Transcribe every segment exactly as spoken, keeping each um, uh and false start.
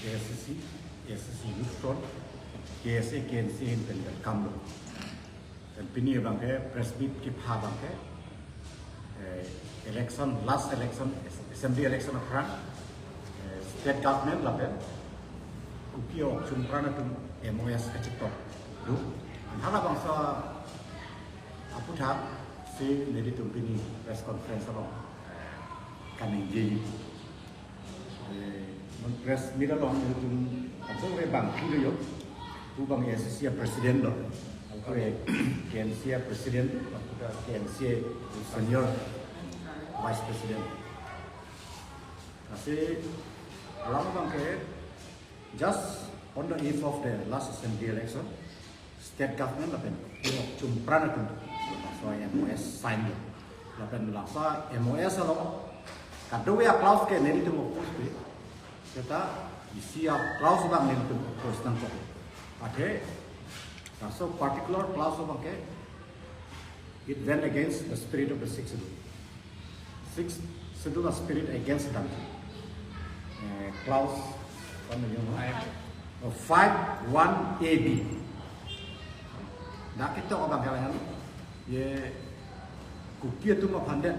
K S C C, K S C C Youth Front, K S A, K N C A ahin pen welcome lo. Dan pini abangke press meet kepha abangke, eh, election, last election, assembly election aphrang, eh, state government lapen Kuki Okchum Pran atum M O S kachepok do. An halabangso aphuthak si nelitum pini press conference along, eh, kaningje. Eh, non press meet along nelitum aso ke bang kilo yo. Pu abang A S C C a president lo. Ako eh, K N C A president, ako ta K N C A senior vice president. Lasi alam abangke just on the eve of the last assembly election, state government lapen Kuki Okchum Pran atum labangso M O S sign lo. Lapen labangso M O S along kadokave a-clause ke nelitum oppose pe. Seta isi a-clause abang nelitum oppose nangkok. Athe labangso particular clause abangke it went against the spirit of the Sixth Schedule. Sixth Schedule a-spirit against dam. Eh, clause, ano yung, five one A B. Dak ketok abangke lahen, ye Kuki atum aphan det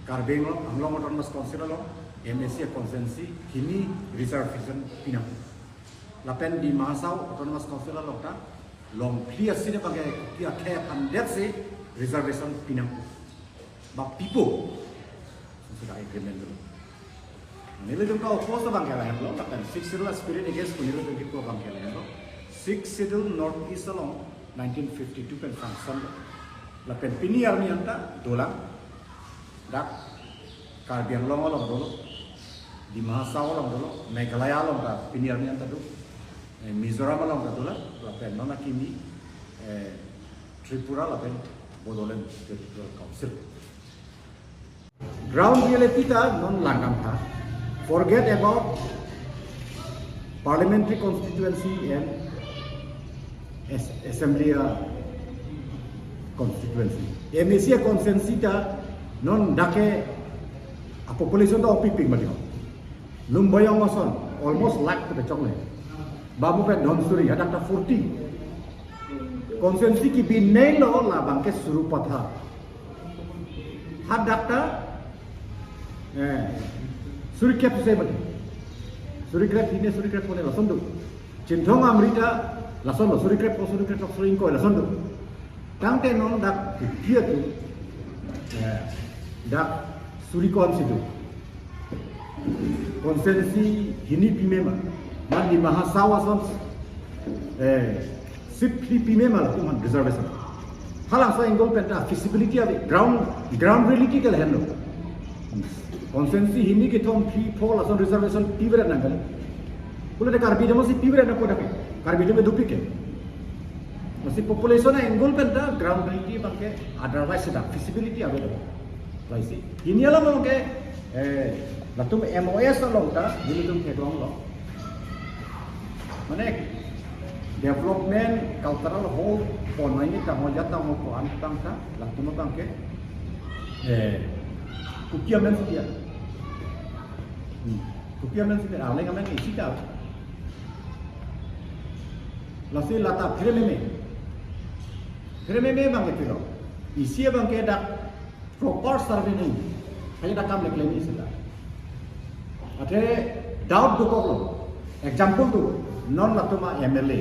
Karbi Anglong, Anglong Autonomous Council along, M A C constituency hini reservation pinang. Lapen Dima Hasao Autonomous Council along ta, longphli aside abangke Kuki akhei aphan det si reservation pinang. Ba pipo. Sudah agreement dulu. Nelitum ka oppose abangke lahenlo, lapen Sixth Schedule a-spirit against pu nelitum kipu abangke lahenlo. Sixth Schedule North East along nineteen fifty-two pen sanction lo. Lapen pini arni anta dolang. Dak Karbi Anglong along dolo, Dima Hasao along dolo, Meghalaya along ta pini arni anta do, eh, Mizoram along ta dolang, lapen non akimi, eh, Tripura lapen Bodoland Territorial Council. Ground reality ta non langdam tha. Forget about parliamentary constituency and as-, assembly, uh, constituency. M A C constituency ta non dak ke a-population ta opipik mati ho. Lumbajong ason almost lakh ta chok le. Bamu pen Dhansiri hadak ta forty. Constituency kibinelo labangke Sarupathar. Hadak ta, eh, surikrep se mati. Surikrep hini surikrep kone lason do. Chinthong Amri ta lason lo, surikrep ko surikrep sok suri ingkoi lason do. Tangte non dak Kuki atum, eh, dak suri ko-an si do. Constituency hini pime ma, mane Dima Hasao ason, eh, seat phli pime ma latum aphan reservation. Halabangso angle pen ta feasibility ave, ground, ground reality ke lahenlo. Constituency hini kethom phli pho lason reservation piver nangkok. Pulote Karbi atum si piver nangkok dak. Karbi atum dopik ke. Lasi population angle pen ta ground reality abangke otherwise ta feasibility ave. Lasi hini alam abangke, eh, latum M O S along ta, nelitum theklonglo. Mane development, cultural hall, pon ini tangho ja tangho ko-an tang ta, latum abangke, eh, Kuki amen si dia. Hmm. Kuki amen si dia, aleng amen isi ta. Lasi lata phere meme. Phere meme abangke tilo. Isi abangke dak proper survey nangji. Hanya dak kam le claim isi ta. Athe doubt dokoklo. Example do, non latum a-M L A.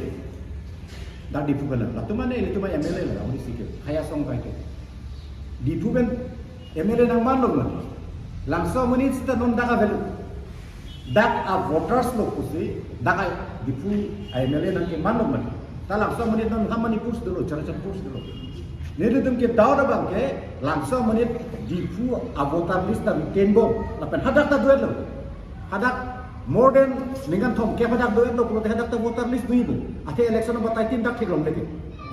Dak Diphu pen, latum ane latum a-M L A la, odi sikit. Haya song kai ke. Diphu pen M L A nangmanlo ma. Labangso amonit seta non dak a-value. Dak a-voters lo pusi, dak a-Diphu a-M L A nangkemanlo ma. Ta labangso amonit non ha Manipur si dolo, Churachandpur si dolo. Nelitum ke doubt abangke, labangso amonit Diphu a-voter list ta ruten bom, lapen hadak ta duetlo. Hadak more than ningkan thomkep hadak duetlo, pulote hadak ta voter list dui bom. Athe election number thirteen dak theklongle ke.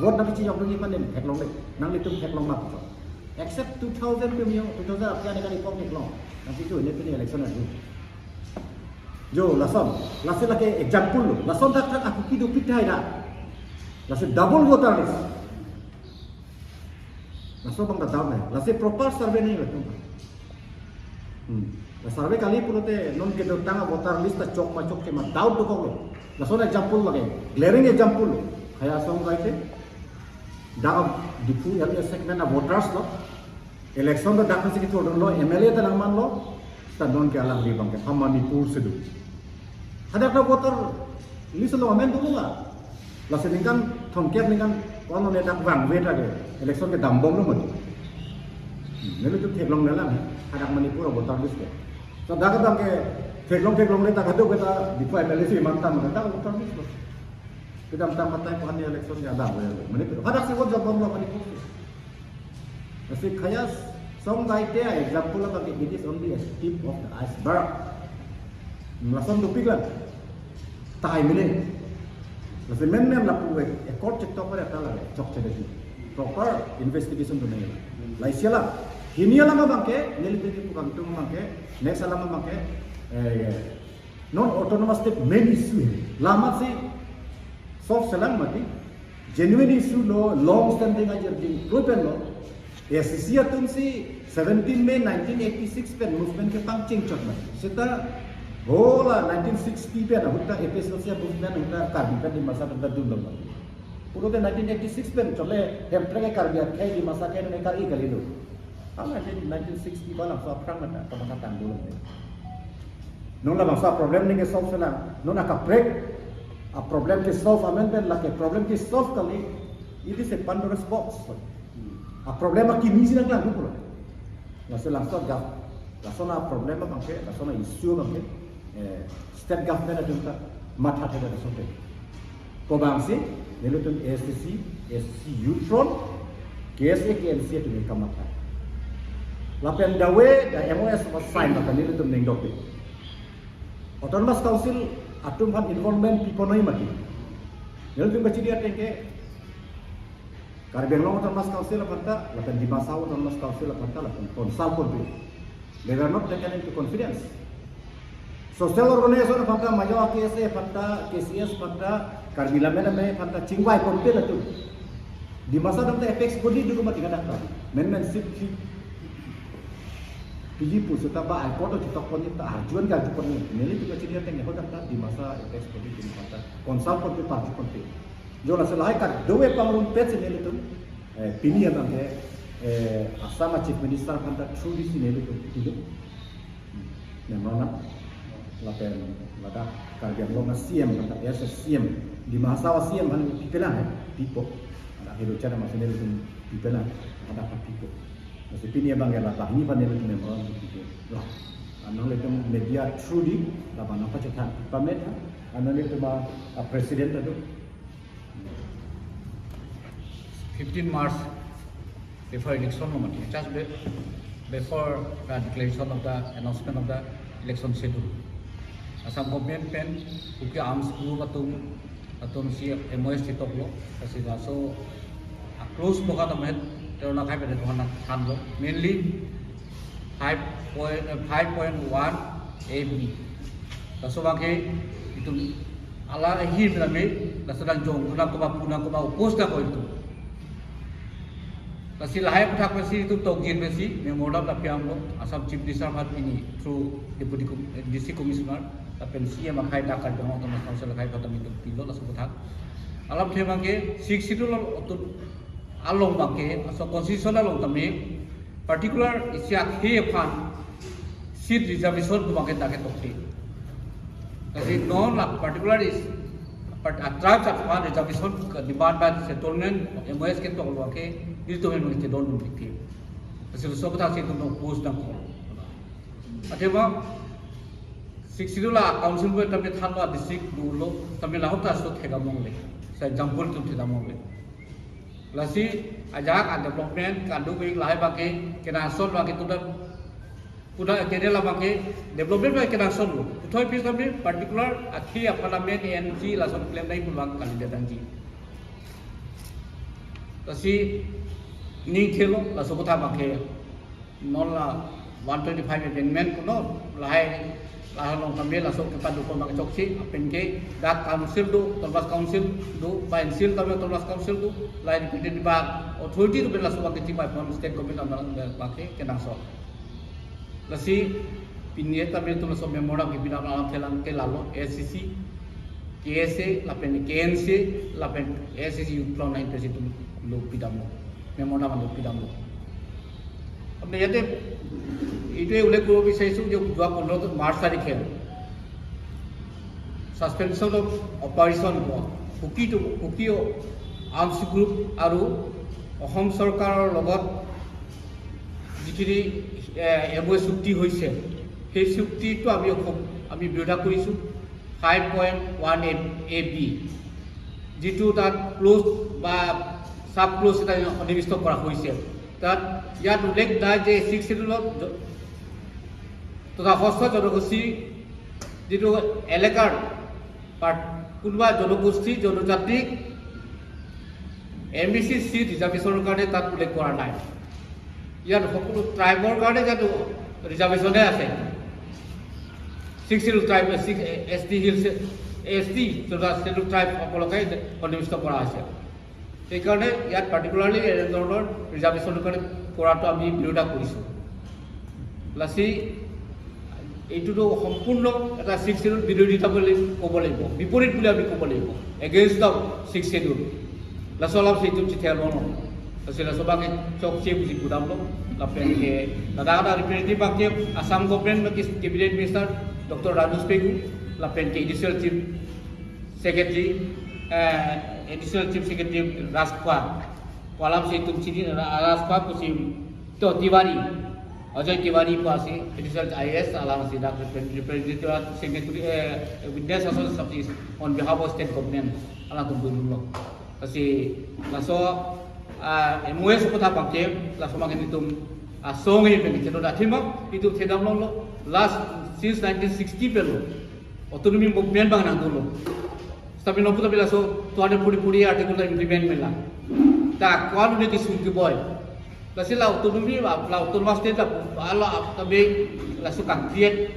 Vote nangkachijokdunji aphan neli theklongle. Nanglitum theklong ma puchot. Except two thousand ke mio, two thousand apya ne kali pok theklong. Nangsi tu ne pini election adu. Jo, lason, lasi lake example lo. Lason dak dak a-Kuki dopik thai dak. Lasi double voter list. Laso abang dak down hai. Lasi proper survey nangji latum. Hmm. Survey kali pulote non kedotang a voter list ta chok ma chokche ma doubt dokoklo. Lason example lake, glaring example lo. Khei asong kaite, dak Diphu L A segment a voters lo. Election ta dak si kithurdunlo, M L A ta nangmanlo. Ta non ke alangli abangke ha Manipur si do. Hadak ta voter list along amen dolo la. Lasi ningkan thomkep ningkan kono ne dak vangve ta ke election kedambomlo mati. Hmm, nelitum theklongle lang, hadak Manipur a voter list ke. So dak abangke theklong theklongle ta kadokave ta Diphu M L A si mantam ta voter list lo. Kedamtang matai ko-an election ya dam ya. Manipur. Hadak si vote jabomlo Manipur. Lasi khei asong kaite example abangke, it is only a tip of the iceberg. Lason dopik lang. Tahai mene. Lasi menmen lapu accord chetok pada ta lake chokche dei. Proper investigation dunang. Laisi alam. Hini alam abangke, nelitum pu kangtung abangke, next alam abangke, eh, non autonomous state main issue he. La amatsi solve selang mati. Genuine issue lo, long standing ajirjing kloi pen lo. A C C atum si seventeen May nineteen eighty-six pen movement kepangcheng chot mati. Seta hala nineteen sixty pen ahut ta A P H L C movement ahut ta Karbi pen Dimasa pen ta dunlo mati. Pulote nineteen eighty-six pen chole Hemprek ke Karbi akhei, Dimasa akhei ne kar-i kalilo. Hala nineteen sixty ba labangso aphrang mati, kamatha tangdunlo. Non labangso a problem ningke solve selang. Non akaprek a problem ke solve amen pen lake problem ke solve kali. It is a Pandora's box. A problem akimi si nangklang duklo. Lasi laso gap, lason a problem abangke, lason a issue abangke, eh, state government atum ta matha theda lason te. Ko abangsi, nelitum A S D C, A S D C Youth Front, K S A, K N C atum kamatha. Lapen the way the M O S was signed, maka nelitum ning dopik. Autonomous Council atum aphan involvement piponoi mati. Nelitum kachini ateng ke, Karbi Anglong Autonomous Council aphan ta, lapen Dima Hasao Autonomous Council aphan ta, lapen consult ponpe. They were not taken into confidence. Social organization aphan ta, Majok K S A aphan ta, K C S aphan ta, Karbi Lammet Amei aphan ta, chingvai ponpe latum. Dimasa atum ta apex body dukuma tingkat ta. Menmen sip sip. P G pu seta ba airport chetok pon ta arjuan ka arju pon. Nelitum kachini ateng ke hadak ta Dimasa apex body atum aphan ta consult ponpe, parju ponpe. Jo lasi lahai kadokave pangrumpet si nelitum, eh, pini abangke, eh, Assam a Chief Minister aphan ta through di si nelitum pilo. Memorandum. Lapen ladak Karbi Anglong a C M aphan ta, as a C M, Dima Hasao a C M aphan pipelang, eh, pipo. Ladak helo chana masi nelitum pipelang, ladak aphan pipo. Lasi pini abangke la banghini aphan nelitum memorandum pipo. La, anang nelitum media through di, labang nangpachethan pame tha, anang nelitum a, a president atum. Fifteen March before election lo mati, just be-, before the declaration of the announcement of the election schedule, Assam government pen Kuki arms group atum, atum si M O S chetok lo, lasi laso a clause abang atum het, terona khai pen terona thanlo, mainly five point, uh, five point one A B. Laso abangke itum alar ahi mename, laso dan jong kuna kuma puna kuma oppose ta ko itum. Lasi lahai aputhak pensi itum tokjin pensi memorandum ta piamlo, Assam Chief Minister aphan pini through Deputy Com-, eh, District Commissioner, lapen C M akhai dak Karbi Anglong Autonomous Council akhai aphan ta itum pilo laso aputhak. Alamthe abangke Sixth Schedule atum along abangke, laso constitution along tame, particular isi akhei aphan seat reservation pu abangke dak ketokte. Lasi non la particular is, but a tribes aphan reservation demand by settlement of M O S ketok lo ke, di to men ke don dun dikte. Lasi laso aputhak si itum oppose nangkok. Athema Sixth Schedule a council pu tame thanlo, district dolo, tame lahok ta laso thekdam longle. Sa example itum thekdam longle. Lasi ajahak a development, kanduk wing lahai abangke, kenangsot abangke tudam, puda kene la abangke, development abangke kenangsot lo. Puthot pi tame particular akhei a parliament A N G lason claim dai pu abang kali datangji. Lasi ning thelo, laso aputhak abangke. Non la one twenty-five amendment kuno, lahai, lahai along tame laso kepadukon abang chokche, lapen ke dak council do, Autonomous Council do, ba N C L tame Autonomous Council do, lahai dependent ba authority do pen laso abangke chingvai pon state government abang abangke kenangsot. Lasi Pini ta itum laso memorandum kipidam alam thelang ke lalo A C C, K S A, lapen K N C, lapen A C C Youth Front Line President atum lo pidamlo. Memorandum lo pidamlo. Apni yate এইটোৱে উল্লেখ কৰিব বিচাৰিছোঁ যে যোৱা পোন্ধৰ March তাৰিখে suspension of operation Kuki, Kuki arms group আৰু অসম চৰকাৰৰ লগত যিখিনি এম অ' এ চুক্তি হৈছে, সেই চুক্তিটো আমি অসম, আমি বিৰোধিতা কৰিছোঁ। Five point one A B, যিটো তাত ক্ল'জ বা ছাব ক্ল'জ এটা সন্নিৱিষ্ট কৰা হৈছে। তাত ইয়াত উল্লেখ নাই যে ছিক্স শ্বিডিউলত জ-, তথা ষষ্ঠ জনগোষ্ঠীৰ যিটো এলেকাৰ পাৰ্ট-, কোনোবা জনগোষ্ঠী, জনজাতিক এম বি চি চিট ৰিজাৰ্ভেশ্যনৰ কাৰণে তাত উল্লেখ কৰা নাই। ইয়াত সকলো ট্ৰাইবৰ কাৰণে যিহেতু ৰিজাৰ্ভেশ্যনে আছে, six schedule tribe, six S T hills, S T তথা শ্বিডিউল ট্ৰাইবসকলকে সন্নিৱিষ্ট কৰা হৈছে। সেইকাৰণে ইয়াত পাৰ্টিকুলাৰলি এনেধৰণৰ ৰিজাৰ্ভেশ্যনৰ কাৰণে কৰাটো আমি বিৰোধিতা কৰিছোঁ। লাচি এইটোতো সম্পূৰ্ণ এটা ছিক্স শ্বিডিউল বিৰোধিতা বুলি ক'ব লাগিব, বিপৰীত বুলি আমি ক'ব লাগিব, against the sixth schedule. Laso alam si itum chithelo no. Laso, laso abangke chokche pusi pudamlo. Lapen ke ladak ada representative abangke Assam government abangke cabinet minister Doctor Ranoj Pegu, lapen ke additional chief secretary, eh, additional chief secretary Raj Khwa. Pu alam si itum chini, Raj Khwa pusi to Tiwari, Ajoy Tiwari pu asi, additional I A S, alam si dak representative secretary, eh, witness also on behalf of state government, alangtum dodunlo. Lasi laso, ah, M O S kotha abangke, laso abangke itum asong e pen cheno da thima, itum thedam longlo, last since nineteen sixty pen lo, autonomy movement abang nangdunlo. Tapi nopu tapi laso two hundred forty-four A article ta implement mela. Ta kuan udah disungki boy. Lasi la autonomy, la autonomous state la, la, tapi laso ka-create,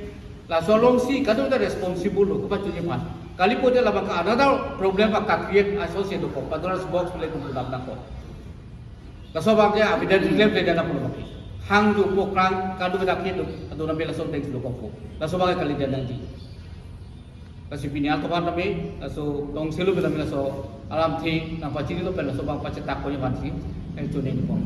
laso alongsi kadokave responsible lo, kopa chunye pan. Kali po de la baka another problem baka create aso si do ko, Pandora's box le kum kudam nangkok. Laso abangke abidan claim le dana pulo baki. Hang do pokrang, kadokave dak do, adu nambe laso thanks lo kok. Laso abangke kali dana di. Lasi pini atokan tame, laso tongselo pen tame laso alamthe nangpachini lo pen laso abang pachetak ko-an vansi, eh, chone ni ko.